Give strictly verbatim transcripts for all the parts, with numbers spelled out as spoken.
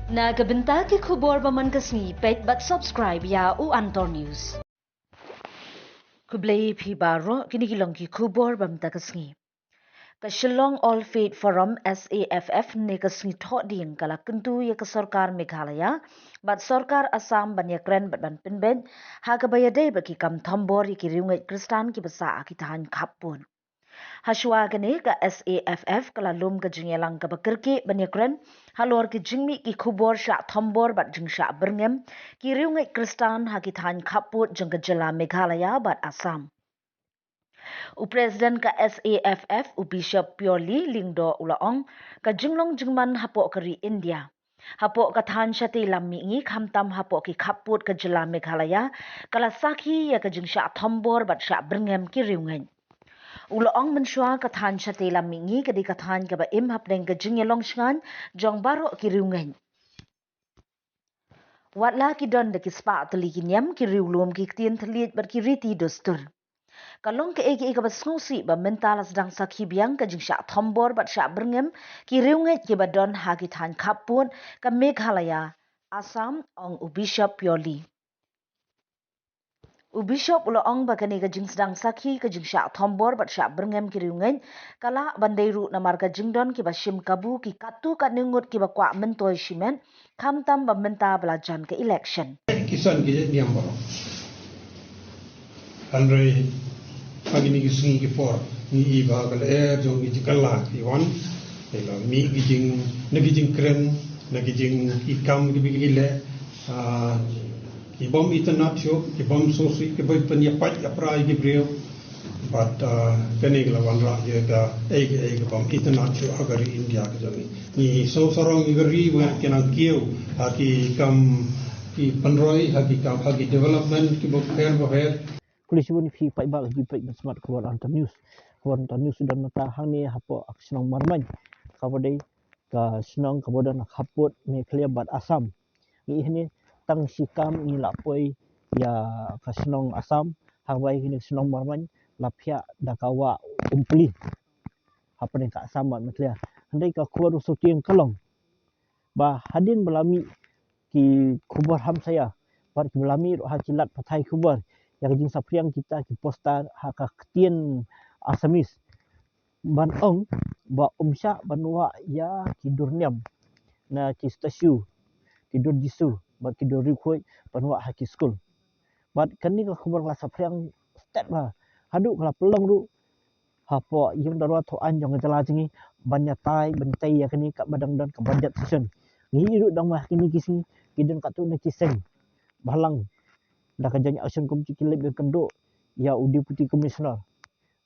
Na ka bynta ki khubor ba man ka sngi, peit bad subscribe ïa u Antor News. Khublei phi baroh, kine ki long ki khubor ba mynta ka sngi. Ka Shillong All Faith Forum, S A F F, ne ka sngi Thohdieng ka la kyntu ïa ka sorkar Meghalaya bad sorkar Assam ban ïakren bad ban pynbeit ha kaba ïadei bad ki kam thombor ïa ki riewngeit Khristan kiba sah ha ki thaiñ khappud. Hashwa kane, ka S A F F ka la lum ka jingïalang kaba kyrkieh ban ïakren halor ki jingmih ki khubor shah thombor bad jingshah byrngem ki riewngeit Khristan ha ki thaiñ khappud jong ka jylla Meghalaya bad Assam. U President ka S A F F, u Bishop Purely Lyngdoh, u la ong, ka jinglong jingman hapoh ka ri India, hapoh ka thaiñ shatei lam mihngi, khamtam hapoh ki khappud ka jylla Meghalaya, ka la sakhi ïa ka jingshah thombor bad shah byrngem ki riewngeit. U la ong, mynshuwa ka thaiñ shatei lam mihngi ka dei ka thaiñ kaba im hapdeng ka jingïalong shngaiñ jong baroh ki riewngeit. Wat la ki don da ki spah tylli ki niam, ki riewlum, ki ktien thylliej bad ki riti dustur. Ka long kaei kaei kaba sngewsih ba mynta la sdang sakhi biang ka jingshah thombor bad shah byrngem ki riewngeit kiba don ha ki thaiñ khappud ka Meghalaya, Assam, ong u Bishop Purely. U Bishop u la ong ba kane ka jingsdang sakhi ka jingshah thombor bad shah byrngem ki riewngeit ka lah ban dei ruh namar ka jingdon kiba shim kabu, ki katto katne ngut kiba kwah myntoi shimet, khamtam ba mynta ba la jan ka election. Ki san ki niam baroh. Hynrei ha kine ki sngi ki por ngi i ba ka lyer jong ki jingkylla ki wan. Ki la mih ki jing, na ki jingkren, na ki jing, ki kam kiba ki leh, ah, ki bym itynnad shuh, ki bym sngewsih, ki bym pynïapait ïapra ïa ki briew. Bad, ah, kane ka la wanrah ïa kaei kaei ka bym itynnad shuh ha ka ri India ka jong ngi. Ngi sngewsarong ïa ka ri, ba ki nang kiew ha ki kam, ki pynroi, ha ki kam, ha ki development kiba pher ba pher. Khublei shibun ïa phi paidbah kiba peit bad smat khubor Antor News. Khubor Antor News u don mynta hangne hapoh ka shnong Marmain, kaba dei ka shnong kaba don ha khappud Meghalaya bad Assam. Ngi hangne tang shi kam ngi la poi ïa ka shnong Assam, haba ïa kane ka shnong Marmain la phiah da ka wah Umpli hapdeng ka Assam bad Meghalaya. Hynrei ka khubor ba sngewtieng ka long ba hadien ba la mih ki khubor hamsaïa bad kiba la mih ruh ha ki lad pathai khubor ïa ka jingsaphriang kita ki poster ha ka ktien Assamese, ban ong ba ym shah ban wah ïa ki dur niam na ki statue, ki dur Jisu bad ki dur riewkhuid ban wah ha ki skul. Bad kane ka khubor ka la saphriang stet bha, haduh ka la pynlong ruh hapoh ïing dorbar thaw aiñ jong ka jylla jong ngi ban ïatai, ban ïatai ïa kane kaba dang don ka budget session. Ngi ïohi ruh dang ma ha kine ki sngi ki don katto katne ki seng bhalang da ka Joint Action Committee ki leit ban kynduh ïa u Deputy Commissioner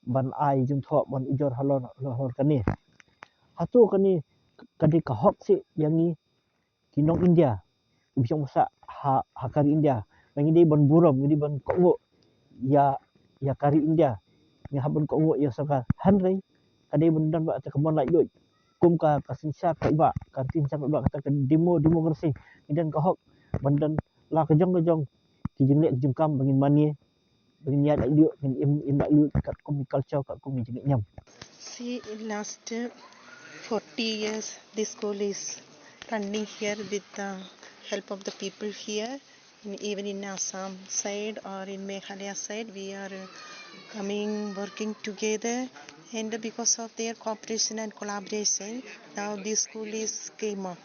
ban ai jingthoh, ban ujor halor, halor kane. Hato kane ka dei ka hok seh ïa ngi ki nong India kiba shong ba sah ha, ha ka ri India? Ba ngi dei ban burom, ngi dei ban kohnguh ïa, ïa ka ri India, ngi hap ban kohnguh ïa sorkar. Hynrei ka dei ban don bha kata ka mon laitluid kum ka, ka synshar paidbah, ka synshar paidbah, kata ka demo, democracy. Ngi don ka hok ban don la ka jong ka jong ki jingleh ki jingkam ba ngin mane, ba ngin ïaid laitluid, ngin im, im laitluid katkum ki culture, katkum ki jingngeit niam. See, in last, uh, forty years, this school is running here with the help of the people here. In, even in Assam side or in Meghalaya side, we are, uh, coming, working together, and because of their cooperation and collaboration, now this school is came up.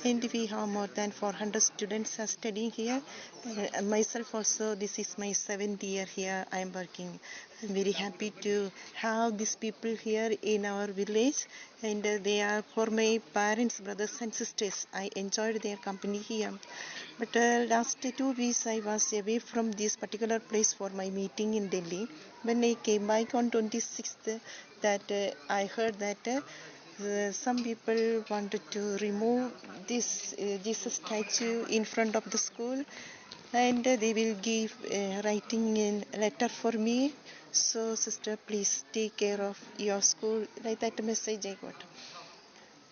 And we have more than four hundred students are studying here. Uh, myself also, this is my seventh year here I am working. I'm very happy to have these people here in our village, and, uh, they are for my parents, brothers and sisters. I enjoyed their company here. But, uh, last two weeks I was away from this particular place for my meeting in Delhi. When I came back on twenty-sixth, that, uh, I heard that, uh, uh, some people wanted to remove this, uh, Jesus statue in front of the school, and, uh, they will give, uh, writing in letter for me. So, sister, please take care of your school. Like that message I got.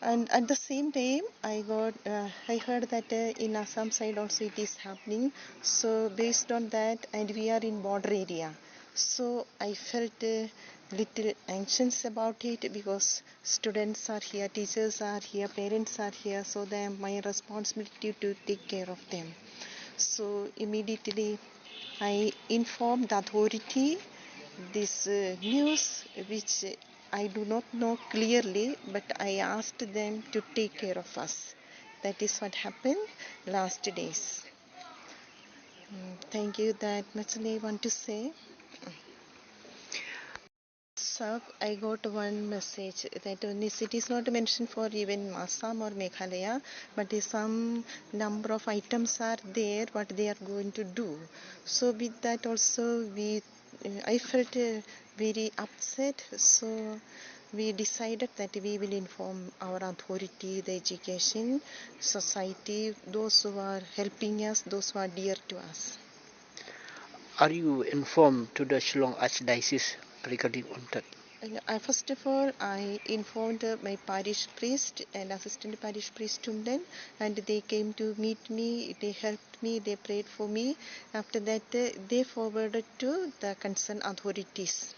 And at the same time, I got, uh, I heard that, uh, in Assam side also it is happening. So, based on that, and we are in border area. So, I felt, uh, little anxious about it because students are here, teachers are here, parents are here, so they are my responsibility to take care of them. So immediately I informed the authority this uh, news, which I do not know clearly, but I asked them to take care of us. That is what happened last days. Mm, thank you. That much I want to say. Sir, I got one message that uh, this, it is not mentioned for even Assam or Meghalaya, but there's some number of items are there what they are going to do. So with that also, we uh, I felt uh, very upset. So we decided that we will inform our authority, the education society, those who are helping us, those who are dear to us. Are you informed to the Shillong Archdiocese regarding on that? Uh, I, first of all, I informed uh, my parish priest and assistant parish priest Tumden, and they came to meet me. They helped me. They prayed for me. After that, uh, they forwarded to the concerned authorities.